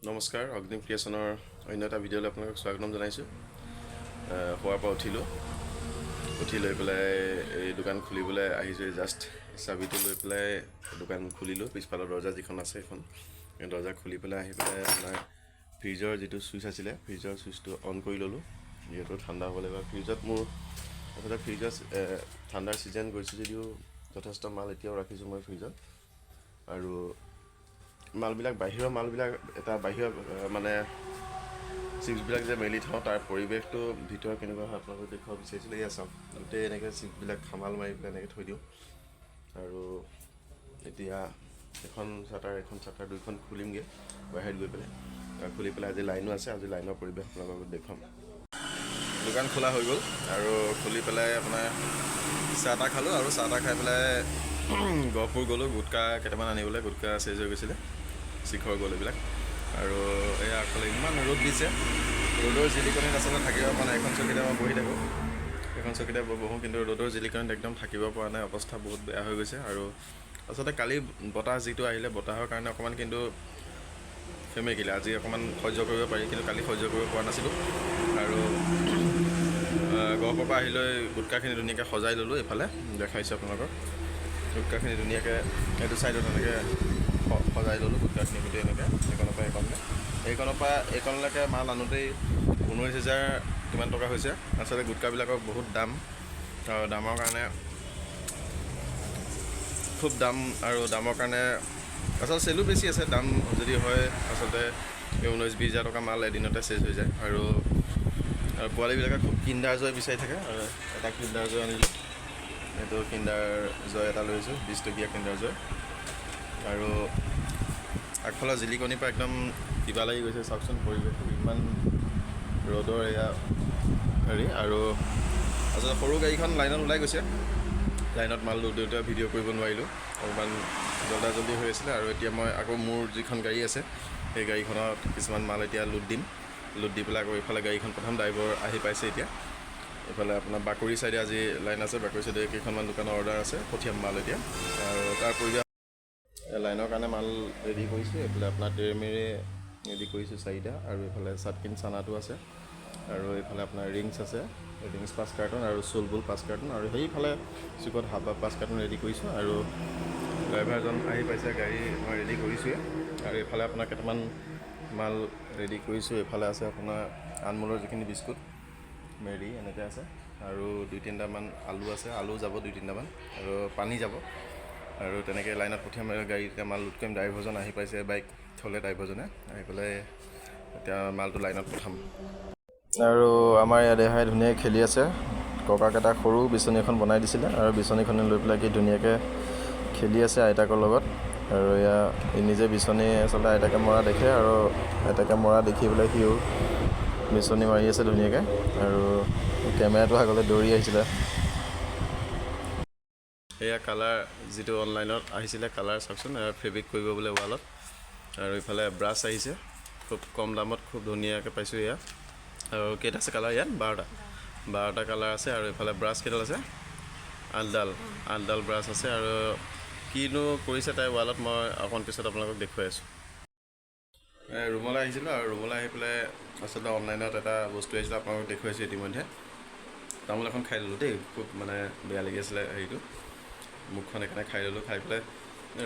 নমস্কাৰ, অগ্নিম ক্ৰিয়েশ্যনৰ অন্য এটা ভিডিঅ'লৈ আপোনালোকক স্বাগতম জনাইছোঁ। শোৱাৰ পৰা উঠিলোঁ, উঠি লৈ পেলাই এই দোকান খুলিবলৈ আহিছোঁ। জাষ্ট চাবিটো লৈ পেলাই দোকান খুলিলোঁ। পিছফালৰ দৰ্জা যিখন আছে, সেইখন এই দৰ্জা খুলি পেলাই আহি পেলাই আপোনাৰ ফ্ৰিজৰ যিটো ছুইচ আছিলে, ফ্ৰিজৰ ছুইচটো অন কৰি ল'লোঁ, যিহেতু ঠাণ্ডা হ'ব লাগিব ফ্ৰিজত। মোৰ আচলতে ফ্ৰিজত ঠাণ্ডাৰ ছিজন গৈছে যদিও যথেষ্ট মাল এতিয়াও ৰাখিছোঁ মই ফ্ৰিজত। আৰু মালবিলাক, বাহিৰৰ মালবিলাক এটা বাহিৰৰ মানে চিপছবিলাক যে মেলি থওঁ, তাৰ পৰিৱেশটো ভিতৰত কেনেকুৱা হয় আপোনালোকক দেখুৱাব বিচাৰিছিলোঁ। এয়া চাওক, গোটেই এনেকৈ চিপছবিলাক খামাল মাৰি পেলাই এনেকৈ থৈ দিওঁ। আৰু এতিয়া এখন চাটাৰ, এখন চাটাৰ, দুইখন খুলিমগৈ বাহিৰত গৈ পেলাই। আৰু খুলি পেলাই আজি লাইনো আছে, আজি লাইনৰ পৰিৱেশ আপোনালোকক দেখুৱাম। দোকান খোলা হৈ গ'ল আৰু খুলি পেলাই আপোনাৰ চাহ তাহ খালোঁ। আৰু চাহ তাহ খাই পেলাই গহপুৰ গ'লোঁ গুটকা কেইটামান আনিবলৈ। গুটকা চেজ হৈ গৈছিলে, শিখৰ গ'ল এইবিলাক। আৰু এয়া আগফালে ইমান ৰ'দ দিছে, ৰ'দৰ জিলিকনিত আচলতে থাকিব পৰা নাই। এখন চকীতে মই বহি থাকোঁ, এখন চকীতে বহোঁ, কিন্তু ৰ'দৰ জিলিকনিত একদম থাকিব পৰা নাই। অৱস্থা বহুত বেয়া হৈ গৈছে। আৰু আচলতে কালি বতাহ যিটো আহিলে, বতাহৰ কাৰণে অকণমান কিন্তু সেমেকিলে। আজি অকণমান সহ্য কৰিব পাৰি, কিন্তু কালি সহ্য কৰিব পৰা নাছিলোঁ। আৰু গহপুৰৰ পৰা আহি লৈ গুটকাখিনি ধুনীয়াকৈ সজাই ল'লোঁ। এইফালে দেখাইছোঁ আপোনালোকক, গুটকাখিনি ধুনীয়াকৈ এইটো ছাইডত এনেকৈ সজাই ল'লোঁ। গুটকাখিনি গোটেই এনেকৈ এইকণৰ পৰা এইকণলৈ, এইকণৰ পৰা এইকণলৈকে মাল আনোতেই 19 হাজাৰ কিমান টকা হৈছে। আচলতে গুটকাবিলাকৰ বহুত দাম আৰু দামৰ কাৰণে, খুব দাম আৰু দামৰ কাৰণে আচলতে চেলো বেছি আছে। দাম যদি হয়, আচলতে এই 19-20 হাজাৰ টকা মাল এদিনতে চেজ হৈ যায়। আৰু আৰু পোৱালিবিলাকে খুব কিণ্ডাৰ জয় বিচাৰি থাকে আৰু এটা কিণ্ডাৰ জয় আনিলোঁ। এইটো কিণ্ডাৰ জয় এটা লৈছোঁ, 20 টকীয়া কিণ্ডাৰ জয়। আৰু আগফালৰ জিলিকনিৰ পৰা একদম কিবা লাগি গৈছে। চাওকচোন পৰিৱেশটো, ইমান ৰ'দৰ এয়া হেৰি। আৰু আচলতে সৰু গাড়ীখন লাইনত ওলাই গৈছে। লাইনত মাল লোড দিওঁতে ভিডিঅ' কৰিব নোৱাৰিলোঁ, অকণমান জল্দা জল্দি হৈ আছিলে। আৰু এতিয়া মই আকৌ মোৰ যিখন গাড়ী আছে, সেই গাড়ীখনত কিছুমান মাল এতিয়া লোড দিম। লোড দি পেলাই আকৌ এইফালে গাড়ীখন প্ৰথম ড্ৰাইভাৰ আহি পাইছে। এতিয়া এইফালে আপোনাৰ বাকৰি চাইডে আজি লাইন আছে। বাকৰি চাইডে কেইখনমান দোকানৰ অৰ্ডাৰ আছে, পঠিয়াম মাল এতিয়া। আৰু তাৰ পৰিৱেশ লাইনৰ কাৰণে মাল ৰেডি কৰিছোঁ। এইফালে আপোনাৰ তেৰেমেৰে ৰেডি কৰিছোঁ চাৰিটা। আৰু এইফালে চাটকিন চানাটো আছে। আৰু এইফালে আপোনাৰ ৰিংছ আছে, ৰিংছ পাঁচ কাৰ্টন আৰু চুলবুল পাঁচ কাৰ্টন। আৰু সেইফালে চুকত হাবা পাঁচ কাৰ্টন ৰেডি কৰিছোঁ। আৰু ড্ৰাইভাৰজন আহি পাইছে, গাড়ী মই ৰেডি কৰিছোঁৱে। আৰু এইফালে আপোনাৰ কেইটামান মাল ৰেডি কৰিছোঁ। এইফালে আছে আপোনাৰ আনমোলৰ যিখিনি বিস্কুট, মেৰি এনেকৈ আছে। আৰু দুই তিনিটামান আলু আছে, আলু যাব দুই তিনিটামান আৰু পানী যাব। আৰু তেনেকৈ লাইনত পঠিয়াম। আৰু গাড়ী এতিয়া মাল লোড কৰিম। ড্ৰাইভাৰজন আহি পাইছে, বাইক থ'লে ড্ৰাইভাৰজনে আহি পেলাই। এতিয়া মালটো লাইনত পঠাম। আৰু আমাৰ ইয়াত দেহাই ধুনীয়াকৈ খেলি আছে। ককাক এটা সৰু বিচনী এখন বনাই দিছিলে আৰু বিচনীখনে লৈ পেলাই কি ধুনীয়াকৈ খেলি আছে আইতাকৰ লগত। আৰু এয়া ই নিজে বিচনী আচলতে আইতাকে মৰা দেখে আৰু আইতাকে মৰা দেখি পেলাই সিও বিচনী মাৰি আছে ধুনীয়াকৈ। আৰু কেমেৰাটো আগলৈ দৌৰি আহিছিলে। এয়া কালাৰ যিটো অনলাইনত আহিছিলে, কালাৰ চাওকচোন, ফেব্ৰিক কৰিব বোলে ৱালত। আৰু ইফালে ব্ৰাছ আহিছে, খুব কম দামত খুব ধুনীয়াকৈ পাইছোঁ এয়া। আৰু কেইটা আছে কালাৰ ইয়াত? 12টা, 12টা কালাৰ আছে। আৰু ইফালে ব্ৰাছ কেইডাল আছে? আঠডাল, আঠডাল ব্ৰাছ আছে। আৰু কিনো কৰিছে তাই ৱালত, মই অকণ পিছত আপোনালোকক দেখুৱাই আছোঁ। ৰুমলৈ আহিছিলোঁ আৰু ৰুমলৈ আহি পেলাই আচলতে অনলাইনত এটা বস্তু আহিছিলে, আপোনালোকক দেখুৱাইছোঁ ইতিমধ্যে। তামোল এখন খাই ল'লোঁ দেই, খুব মানে বেয়া লাগি আছিলে হেৰিটো মুখখন, সেইকাৰণে খাই ল'লোঁ। খাই পেলাই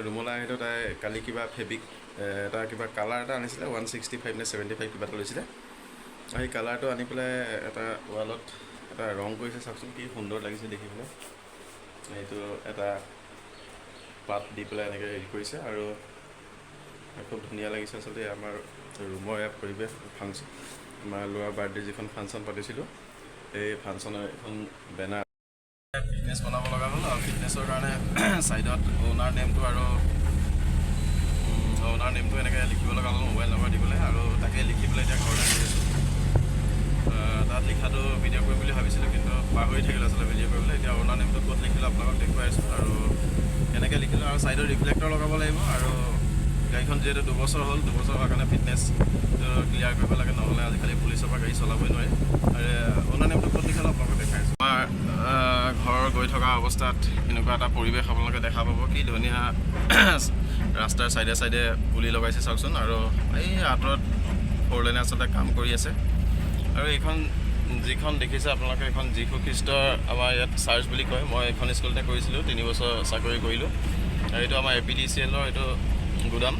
ৰুমলৈ আহিলোঁ। তাই কালি কিবা ফেব্ৰিক এটা কিবা কালাৰ এটা আনিছিলে, 165 নে 75 কিবা এটা লৈছিলে। আৰু সেই কালাৰটো আনি পেলাই এটা ৱালত এটা ৰং কৰিছে। চাওকচোন কি সুন্দৰ লাগিছে দেখিবলৈ। এইটো এটা পাত দি পেলাই এনেকৈ হেৰি কৰিছে আৰু খুব ধুনীয়া লাগিছে। আচলতে আমাৰ ৰুমৰ ইয়াত পৰিৱেশ, ফাংচন, আমাৰ ল'ৰাৰ বাৰ্থডে যিখন ফাংচন পাতিছিলোঁ, এই ফাংচনৰ এখন বেনাৰ। ফিটনেছ বনাব লগা হ'ল আৰু ফিটনেছৰ কাৰণে ছাইডত অ'নাৰ নেমটো আৰু অ'নাৰ নেমটো এনেকৈ লিখিব লগা হ'ল, মোবাইল নম্বৰ দিবলৈ। আৰু তাকে লিখি পেলাই এতিয়া ঘৰলৈ গৈ আছোঁ। তাত লিখাটো ভিডিঅ' কৰিম বুলি ভাবিছিলোঁ, কিন্তু পাহৰি থাকিলোঁ আচলতে ভিডিঅ' কৰিবলৈ। এতিয়া অ'নাৰ নেমটো ক'ত লিখিলোঁ আপোনালোকক দেখুৱাই আছোঁ আৰু কেনেকৈ লিখিলোঁ। আৰু ছাইডত ৰিফ্লেক্টৰ লগাব লাগিব। আৰু গাড়ীখন যিহেতু 2 বছৰ হ'ল, 2 বছৰ হোৱাৰ কাৰণে ফিটনেছটো ক্লিয়াৰ কৰিব লাগে, নহ'লে আজিকালি পুলিচৰ পৰা গাড়ী চলাবই নোৱাৰে। আৰু অ'নাৰ নেমটো ক'ত লিখিলোঁ আপোনালোকক দেখাই আছোঁ। আমাৰ ঘৰ গৈ থকা অৱস্থাত এনেকুৱা এটা পৰিৱেশ আপোনালোকে দেখা পাব। কি ধুনীয়া। ৰাস্তাৰ চাইডে চাইডে পুলি লগাইছে চাওকচোন। আৰু এই আঁতৰত ফ'ৰ লেনে আচলতে কাম কৰি আছে। আৰু এইখন যিখন দেখিছে আপোনালোকে, এইখন যীশু খ্ৰীষ্টৰ আমাৰ ইয়াত চাৰ্চ বুলি কয়। মই এইখন স্কুলতে কৰিছিলোঁ, 3 বছৰ চাকৰি কৰিলোঁ। আৰু এইটো আমাৰ এপিডিচিএলৰ এইটো গুদাম।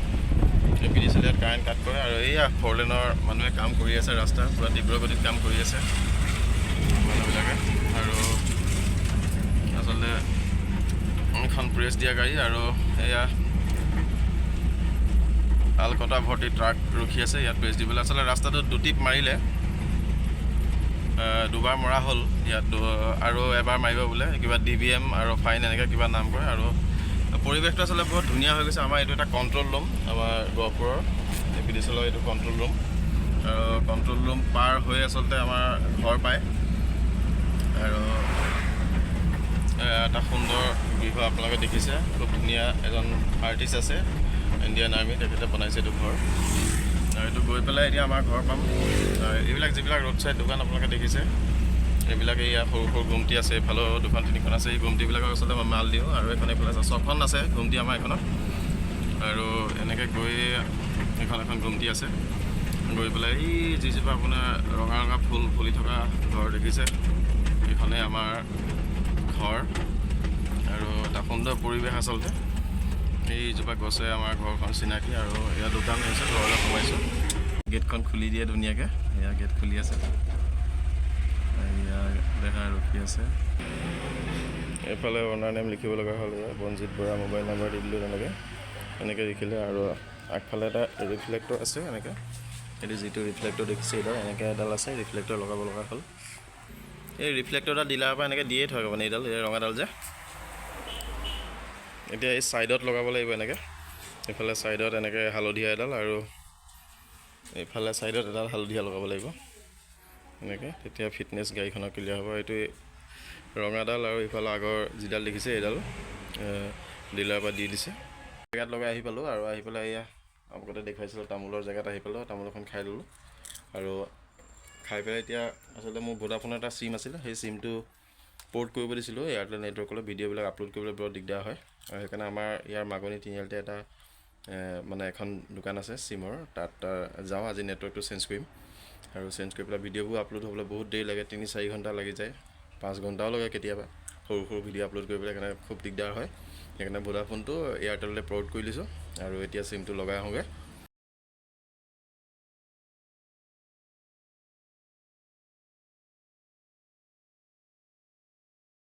এপিডিচিএল ইয়াত কাৰেণ্ট কাট কৰে। আৰু এইয়া ফ'ৰ লেনৰ মানুহে কাম কৰি আছে, ৰাস্তা পূৰা তীব্ৰ গতিত কাম কৰি আছে মানুহবিলাকে। আৰু আচলতে এখন প্ৰেছ দিয়া গাড়ী আৰু এয়া আলকটা ভৰ্তি ট্ৰাক ৰখি আছে ইয়াত প্ৰেছ দিবলৈ। আচলতে ৰাস্তাটোত দুটিপ মাৰিলে, দুবাৰ মৰা হ'ল ইয়াত আৰু এবাৰ মাৰিব বোলে, কিবা ডিবিএম আৰু ফাইন এনেকৈ কিবা নাম কয়। আৰু পৰিৱেশটো আচলতে বহুত ধুনীয়া হৈ গৈছে। আমাৰ এইটো এটা কণ্ট্ৰল ৰুম, আমাৰ গহপুৰৰ এপিডিচিএলৰ এইটো কণ্ট্ৰল ৰুম। আৰু কণ্ট্ৰল ৰুম পাৰ হৈ আচলতে আমাৰ ঘৰ পায়। আৰু এটা সুন্দৰ গৃহ আপোনালোকে দেখিছে, খুব ধুনীয়া। এজন আৰ্টিষ্ট আছে ইণ্ডিয়ান আৰ্মি, তেখেতে বনাইছে এইটো ঘৰ। আৰু এইটো গৈ পেলাই এতিয়া আমাৰ ঘৰ পাম। আৰু এইবিলাক যিবিলাক ৰোড চাইড দোকান আপোনালোকে দেখিছে, এইবিলাক এইয়া সৰু সৰু গুমটি আছে, এইফালেও দুখন তিনিখন আছে। এই গুমটিবিলাকক আচলতে মই মাল দিওঁ। আৰু এখন এইফালে আছে, ছখন আছে গুমটি আমাৰ এইখনত। আৰু এনেকৈ গৈ এখন এখন গুমটি আছে। গৈ পেলাই এই যিজোপা আপোনাৰ ৰঙা ৰঙা ফুল ফুলি থকা ঘৰ দেখিছে, এইখনেই আমাৰ ঘৰ। আৰু এটা সুন্দৰ পৰিৱেশ আচলতে। এইজোপা গছে আমাৰ ঘৰখন চিনাকি। আৰু এয়া দোকান হৈছে, ঘৰলৈ সোমাইছোঁ। গেটখন খুলি দিয়ে ধুনীয়াকৈ। এয়া গেট খুলি আছে, এয়া দেহা ৰখি আছে। এইফালে অ'নাৰ নেম লিখিব লগা হ'ল, এয়া বনজিত বৰা, মোবাইল নাম্বাৰ দি দিলোঁ তেনেকৈ, এনেকৈ লিখিলে। আৰু আগফালে এটা ৰিফ্লেক্টৰ আছে এনেকৈ, এইটো যিটো ৰিফ্লেক্টৰ দেখিছে এইডাল, এনেকৈ এডাল আছে, ৰিফ্লেক্টৰ লগাব লগা হ'ল। এই ৰিফ্লেক্টৰডাল ডিলাৰৰ পৰা এনেকৈ দিয়ে থয়, মানে এইডাল, এই ৰঙাডাল যে। এতিয়া এই ছাইডত লগাব লাগিব এনেকৈ, এইফালে ছাইডত এনেকৈ হালধীয়া এডাল আৰু এইফালে ছাইডত এডাল হালধীয়া লগাব লাগিব এনেকৈ, তেতিয়া ফিটনেছ গাড়ীখনৰ ক্লিয়াৰ হ'ব। এইটো ৰঙাডাল আৰু ইফালে আগৰ যিডাল দেখিছে এইডাল ডিলাৰৰ পৰা দি দিছে। জেগাত লগাই আহি পালোঁ। আৰু আহি পেলাই এয়া আগতে দেখুৱাইছিলোঁ তামোলৰ জেগাত আহি পালোঁ, তামোল এখন খাই ল'লোঁ। আৰু খাই পেলাই এতিয়া আচলতে মোৰ ভোডাফোনৰ এটা চিম আছিলে, সেই চিমটো প'ৰ্ট কৰিব দিছিলোঁ এয়াৰটেল নেটৱৰ্কলৈ। ভিডিঅ'বিলাক আপলোড কৰিবলৈ বৰ দিগদাৰ হয় আৰু সেইকাৰণে আমাৰ ইয়াৰ মাগনি তিনিআলিতে এটা মানে এখন দোকান আছে চিমৰ, তাত যাওঁ। আজি নেটৱৰ্কটো চেঞ্জ কৰিম আৰু চেঞ্জ কৰি পেলাই ভিডিঅ'বোৰ আপলোড হ'বলৈ বহুত দেৰি লাগে, 3-4 ঘণ্টা লাগি যায়, 5 ঘণ্টাও লাগে কেতিয়াবা সৰু সৰু ভিডিঅ' আপলোড কৰিবলৈ, সেইকাৰণে খুব দিগদাৰ হয়। সেইকাৰণে ভোডাফোনটো এয়াৰটেললৈ প'ৰ্ট কৰি লৈছোঁ আৰু এতিয়া চিমটো লগাই আহোঁগৈ।